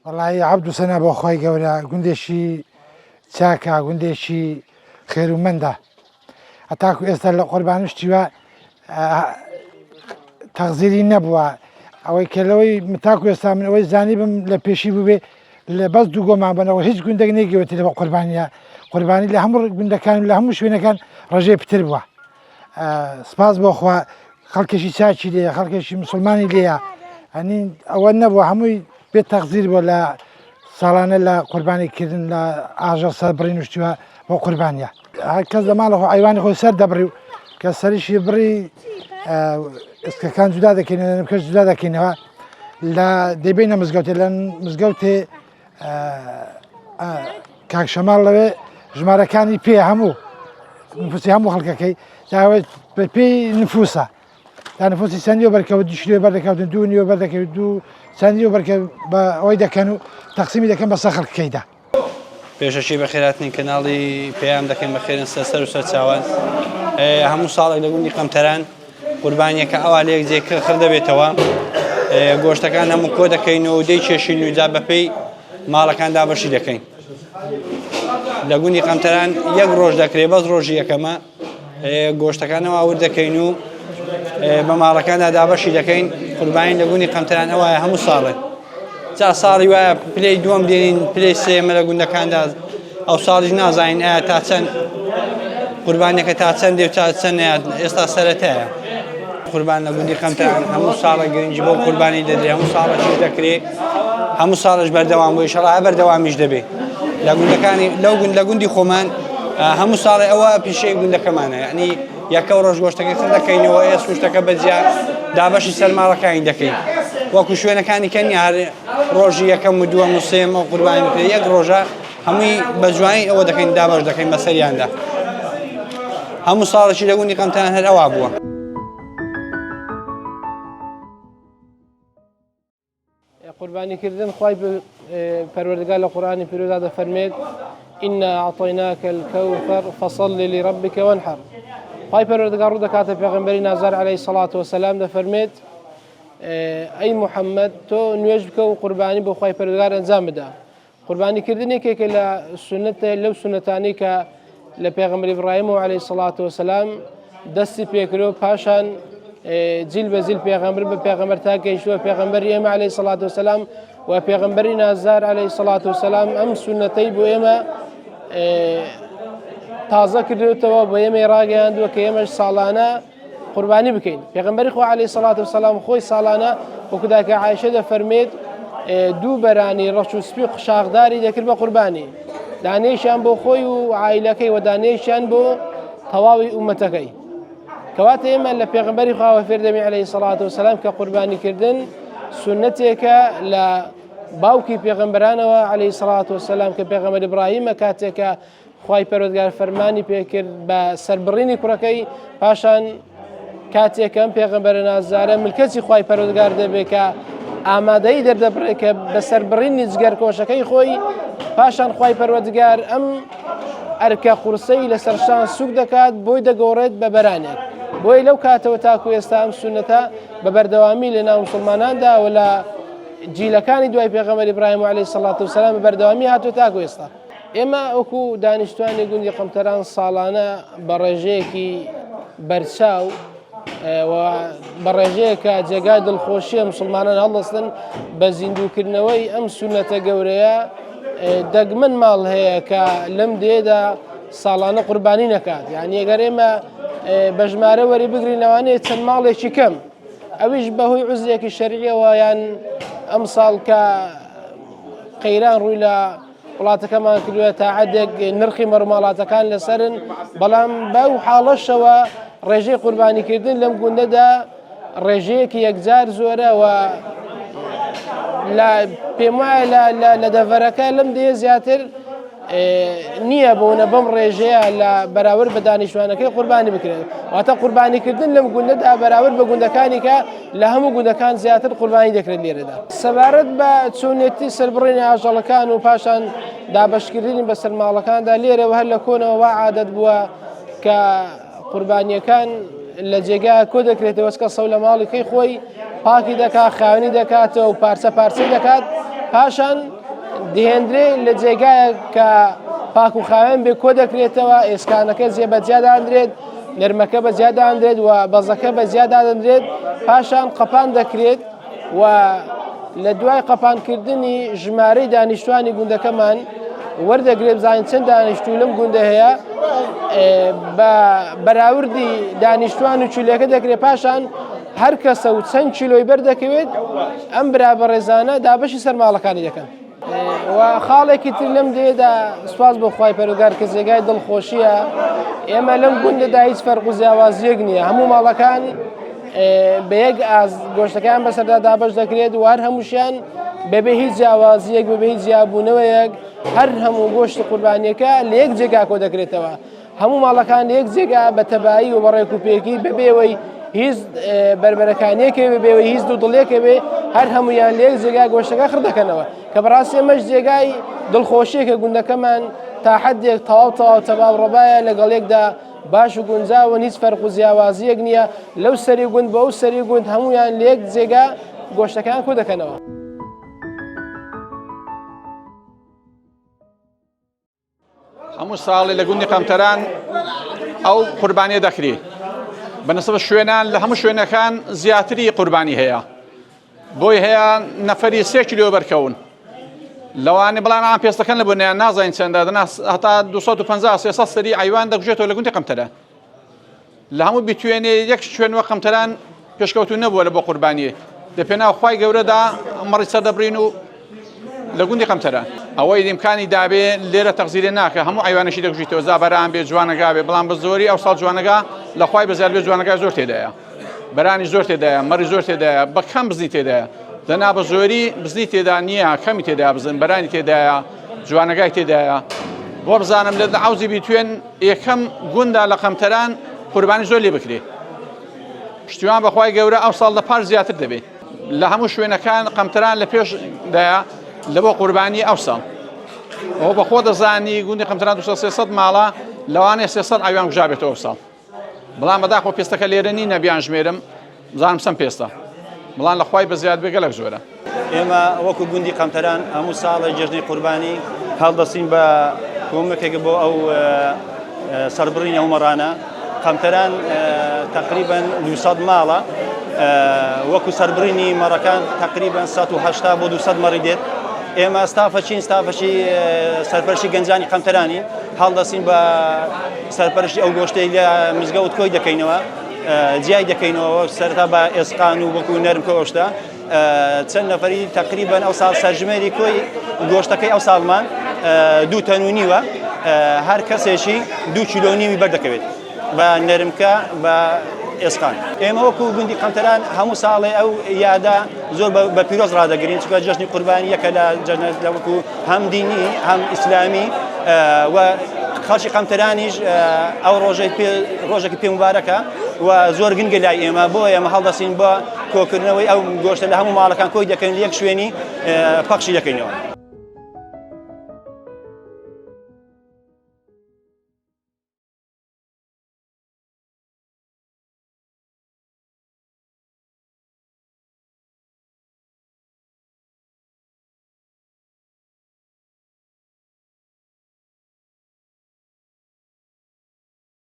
وەڵایی عەبد و سەنا بۆ خوای گەورە گوندێکی چاکە گوندێکی خێرومەندە هەتاکو ئێستا لە قۆربانی شتیوە تەغزیری نەبووە ئەوەی کە لەوەی تاکو ئێستا من ئەوەی زانی بم لە پێشی بووبێ لە بەس دوو گۆمان بنەوە هیچ گوندێک نەیگەوێتی لە قوربانیە قوربانی لە هەموو گوندەکان لە هەموو شوێنەکان ڕێژەی پتر بووە سپاس بۆ خوا خەڵکێکی چاکی لێیە خەڵکێکی مسلمانی لێیە ئەنی ئەوە نەبووە هەمووی بێ تەغزیر بووە لە ساڵانە لە قوربانی کردن لە ئاژەڵ سەر بڕی نوشتووە بۆ قوربانیە هەر کەس لە ماڵە خۆ ئەیوانی خۆی سەر دەبڕی و کە سەریشی بڕی ئێسکەکان جودا دەکەینەوە نمکەش جودا دەکەینەوە لە دەیبینە مزگەوتێ لە مزگەوتێ کاک شەماڵ لەوێ ژمارەکانی پێ هەموو نفوسی هەموو خەڵکەکەی داوێت بە پێی نفوسە تا نفوسی چەندی بەرکەوت دوشلێ بەردەکەوتن دوو نیوە بەردەکەوت دوو چەندی بەرکە بە ئەوەی دەکەن و تەقسیمی دەکەن بەسەر خەڵکەکەیدا. پێشەکی بەخێراتنی کەناڵی پەیام دەکەین بەخێرن سەر سەر و سەر چاوان هەموو ساڵێک لە گوندی قەمتەران قوربانیەکە ئەوا لە یەک جێ خڕ دەبێتەوە گۆشتەکان هەموو کۆ دەکەین و دەی کێشین و جا بەپێی ماڵەکان دابەشی دەکەین لە گوندی قەمتەران یەک ڕۆژ دەکرێت بەس ڕۆژی یەکەمە گۆشتەکانەوە ئاور دەکەین و بە ماڵەکاندا دابەشی دەکەین قوربانی لە گوندی قەمتەران ئەوە هەموو ساڵێک جا ساڵی وایە پلەی دووەم دێنین پلەی سێمە لە گوندەکاندا ئەو ساڵیش نازانین ئایا تا چەند قوربانیەکە تا چەند دێ و تا چەند نایات ئێستا سەرەتایە قوربان لە گوندی قەمتان هەموو ساڵە گرنگی بۆ قوربانی دەدرێ هەموو ساڵەکیش دەکرێ هەموو ساڵش بەردەوام بۆ ئیشەڵا بەردەوامیش دەبێ لە گوندەکانی لەو گوند لە گوندی خۆمان هەموو ساڵێ ئەوە پیشەی گوندەکەمانە یعنی یەکە و ڕۆژ گۆشتەکەی خڕ دەکەینەوە ئێ سوشتەکە بەجیا دابەشی سەر ماڵەکانی دەکەین وەکو شوێنەکانی کەنی هەر ڕۆژی یەکەم و دووەم و سێیەم ئەو قوربانی بکرێت یەک ڕۆژە هەمووی بە جوانی ئەوە دەکەین دابەش دەکەین بەسەریاندا هەموو ساڵێکی لە گوندی قەمتان هەر ئەوا بووە. قوربانیکردن خوای پەروەردگار لە قورئانی پیرۆزدا دەفەرمێت إنا أعطيناك الكوثر فصل لربك وانحر خوای پەروەردگار ڕوو دەکاتە پێغەمبەری نازار عەلەیهی سەڵات وەسەلام دەفەرمێت ئەی محەممەد تۆ نوێژ بکە و قوربانی بۆ خوای پەروەردگار ئەنجام بدە قوربانی کردن یەکێکە لە سونەتە لەو سونەتانەی کە لە پێغەمبەر ئیبراهیم و عەلەیهی سەڵات وسلام دەستی پێکرد و پاشان جیل بە جیل پێغەمبەر بە پێغەمبەر تا گەیشتووە پێغەمبەری ئێمە عەلەیهی سەڵات وسلام و پێغەمبەری نازدار عەلەیهی سەڵات وسلام ئەم سونەتەی بۆ ئێمە تازە کردوێتەوە بۆ ئێمەی ڕاگەیاندووە کە ئێمەش ساڵانە قوربانی بکەین پێغەمبەری خوا عەلەیهی سەڵات وسەلام خۆی ساڵانە وەکو داکە عایشە دەفەرمێت دوو بەرانی ڕەش و سپی قشاغداری دەکرد بە قوربانی دانێشیان بۆ خۆی و عیلەکەی و دانێشیان بۆ تەواوی ئومەتەکەی کەواتە ئێمە لە پێغمبەری خواوە فێر دەبین عەلەیهی سەڵات وسەلام کە قوربانیکردن سوننەتێکە لە باوکی پێغەمبەرانەوە عەلەیهی سەڵات وسەلام کە پێغەمبەر ئیبراهیمە کاتێکە خوای پەروەردگار فەرمانی پێکرد بە سەربڕینی کوڕەکەی پاشان کاتێک ئەم پێغەمبەرە نازدارە ملکەچی خوای پەروەردگار دەبێت کە ئامادەی دەردەبڕێت کە بە سەربڕینی جگەرکۆشەکەی خۆی پاشان خوای پەروەردگار ئەم ئەرکە قورسەی لەسەر شان سوک دەکات بۆی دەگۆڕێت بە بەرانێک بۆی لەو کاتەوە تاکو ئێستا ئەم سونەتە بە بەردەوامی لە ناو مسلماناندا و لە جیلەکانی دوای پێغەمبەر ئیبراهیم عەلەیهی سەڵات وسلام بە بەردەوامی هاتووە تاکو ئێستا ئێمە وەکو دانیشتوانی گوندی قەمتەران ساڵانە بە ڕێژەیەکی بەرچاو و بە ڕێژەیەکە جێگای دڵخۆشیە مسلمانان هەڵدەستن بە زیندووکردنەوەی ئەم سونەتە گەورەیە دەگمەن ماڵ هەیە کە لەم دێدا ساڵانە قوربانی نەکات یعنی ئەگەر ئێمە بە ژمارە وەری بگرین لەوانەیە چەند ماڵێکی کەم ئەویش بەهۆی عوزرێکی شەرعیەوە یان ئەم ساڵ کە قەیران ڕووی لە وڵاتەکەمان کردووە تا عەدێک نرخی مەڕوماڵاتەکان لەسەرن بەڵام بەو حاڵەشەوە ڕێژەی قوربانیکردن لەم گوندەدا ڕێژەیەکی یەکجار زۆرە و لە پێم وایە لە دەڤەرەکە لەم دێ زیاتر نییە بۆنە بەم ڕێژەیە لە بەراورد بە دانیشتوانەکەی قوربانی بکرێت واتە قوربانیکردن لەم گوندەدا بەراورد بە گوندەکانی کە لە هەموو گوندەکان زیاتر قوربانی دەکرێت لێرەدا. سەبارەت بە چۆنێتی سەربڕینی ئاژەڵەکان و پاشان دابەشکردنی بەسەر ماڵەکاندا لێرەوە هەر لە کۆنەوە وا عادەت بووە کە قوربانیەکان لە جێگا کۆ دەکرێتەوە چکە سەو لە ماڵیکەی خۆی پاکی دەکات خاوێنی دەکاتەوە و پارچە پارچەی دەکات پاشان. دهێندرێ لە جێگایەک کە پاک و خاوێن بێ کۆ دەکرێتەوە، ئێسکانەکە جێ بە جیا دادرێت، نەرمەکە بە جیا دادرێت و بەزەکە بە جیا دادەنرێت، پاشان قەپان دەکرێت و لە دوای قەپانکردنی ژمارەی دانیشتوانی گوندەکەمان وەردەگرێت بزانین چەند دانیشتوو لەم گوندە هەیە بە بەراوردی دانیشتوان و چولەکە دەکرێت پاشان هەر کەسە و چەند کیلۆی بەردەکەوێت ئەم برا بەڕێزانە دابەشی سەر ماڵەکانی دەکەن. و خاڵێکی تر لەم دێدا سوپاس بۆ خوای پەروەردگار کە جێگای دڵخۆشیە ئێمە لەم گوندەدا هیچ فەرق و جیاوازیەک نییە هەموو ماڵەکان بە یەک ئاز گۆشتەکان بەسەردا دابەش دەکرێت و هەر هەمووشیان بەبێ هیچ جیاوازیەک بەبێ هیچ جیابوونەوەیەک هەر هەموو گۆشتی قوربانیەکە لە یەک جێگا کۆ دەکرێتەوە هەموو ماڵەکان لە یەک جێگا بە تەبایی و بە ڕێک و پێکی بەبێ ئەوەی هیچ بەربەرەکانیەکێ بەبێ ئەوەی هیچ دوودڵیەکێ بێ هەر هەمویان لە یەک جێگا گۆشتەکە خڕ دەکەنەوە کە بەڕاستی ئەمەش جێگای دڵخۆشیە کە گوندەکەمان تا حدێک تەواو تەواو تەبا و ڕەبایە لەگەڵ یەکدا باش و گونجاون هیچ فەرق و جیاوازیەک نییە لەو سەری گوند بۆ ئەو سەری گوند هەمویان لە یەک جێگا گۆشتەکان کۆ دەکەنەوە. هەموو ساڵێ لە گوندی قەمتەران ئەو قوربانیە دەکری بەنسبە شوێنان لە هەموو شوێنەکان زیاتری قوربانی هەیە بۆی هەیە نەفەری سێ کیلۆ بەرکەون لەوانێ بەڵام ئەم پێستەکەن لە بۆنیان نازانین چەندە دەنا هەتا 250 300 سەری ئایوان دەکوژێتەوە لە گوندی قەمتەران لە هەموو بیتوێنێ یەک شوێن وەک قەمتەران پێشکەوتوو نەبووە لە بۆ قوربانیێ لە پێناو خوای گەورەدا مەڕی سەر دەبڕین و لە گوندی قەمتەران ئەوەی ئیمکانی دابێ لێرە تەغزیرێ ناکە هەموو عیوانەشی دەکوژیتەوە زابەران بێ جوانەگا بێ بەڵام بە زۆری ئەو ساڵ جوانەگا لە خوای بەزیاد بێ جوانەگا زۆر تێدایە بەرانی زۆر تێدایە مەڕی زۆر تێدایە بە کەم بزنی تێدایە دەنا بە زۆری بزنی تێدا نییە کەمی تێدا بزن بەرانی تێدایە جوانەگای تێدایە بۆ بزانم لە عوزی بیتوێن یەکەم گوندا لە قەمتەران قوربانی زۆر لێ بکرێ پشتیوان بەخوای گەورە ئەو ساڵ لە پار زیاتر دەبێت لە هەموو شوێنەکان قەمتەران لە پێش دایە لە بۆ قوربانی ئەو ساڵ ئەوە بەخۆ دەزانی گوندی قەمتەران 200 ماڵە لەوانەیە 300 ئاویان کوژابێتەوە ئەو ساڵ بەڵام بەداخەوە پێستەکە لێرە نینە بیان ژمێرم بزانم چەند پێستە بەڵام لە خوای بەزیاد بێ گەلەک زۆرە. ئێمە وەکو گوندی قەمتەران هەموو ساڵێک جەژنی قوربانی هەڵدەستین بە کۆمەکێک بۆ ئەو سەربڕینی ئەو مەڕانە. قەمتەران تقریبا 200 ماڵە وەکو سەربڕینی مەڕەکان تقریبا 180 بۆ 200 مەڕی دێت. ئێمە ستافەچین ستافەچی سەرپەرشی گەنجانی قەمتەرانی هەڵدەستین بە سەرپەرشتی ئەو گۆشتەی لە مزگەوت کۆی دەکەینەوە جیای دەکەینەوە سەرتا بە ئێسقان و وەکو نەرم کۆشتە چەند نەفەری تقریبان ئەو ساڵ سەرژمێری کۆی گۆشتەکەی ئەو ساڵمان دوو تەن و نیوە هەر کەسێکی دوو کیلۆ نیوی بەردەکەوێت بە نەرمکە بە ئێسقان ئێمە وەکو گوندی قەمتەران هەموو ساڵێ ئەو یادە زۆر بە پیرۆز ڕادەگرین چونکە جەژنی قوربانی یەکە لە جەژنە لە وەکو هەم دینی هەم ئیسلامی و خەڵکی قەمتەرانیش ئەو ڕۆژەی پێ ڕۆژێکی پێ مبارەکە و زۆر گرنگە لای ئێمە بۆ ئێمە هەڵدەسین بە کۆکردنەوەی ئەو گۆشتە لە هەموو ماڵەکان کۆی دەکەین لە یەک شوێنی پەخشی دەکەینەوە.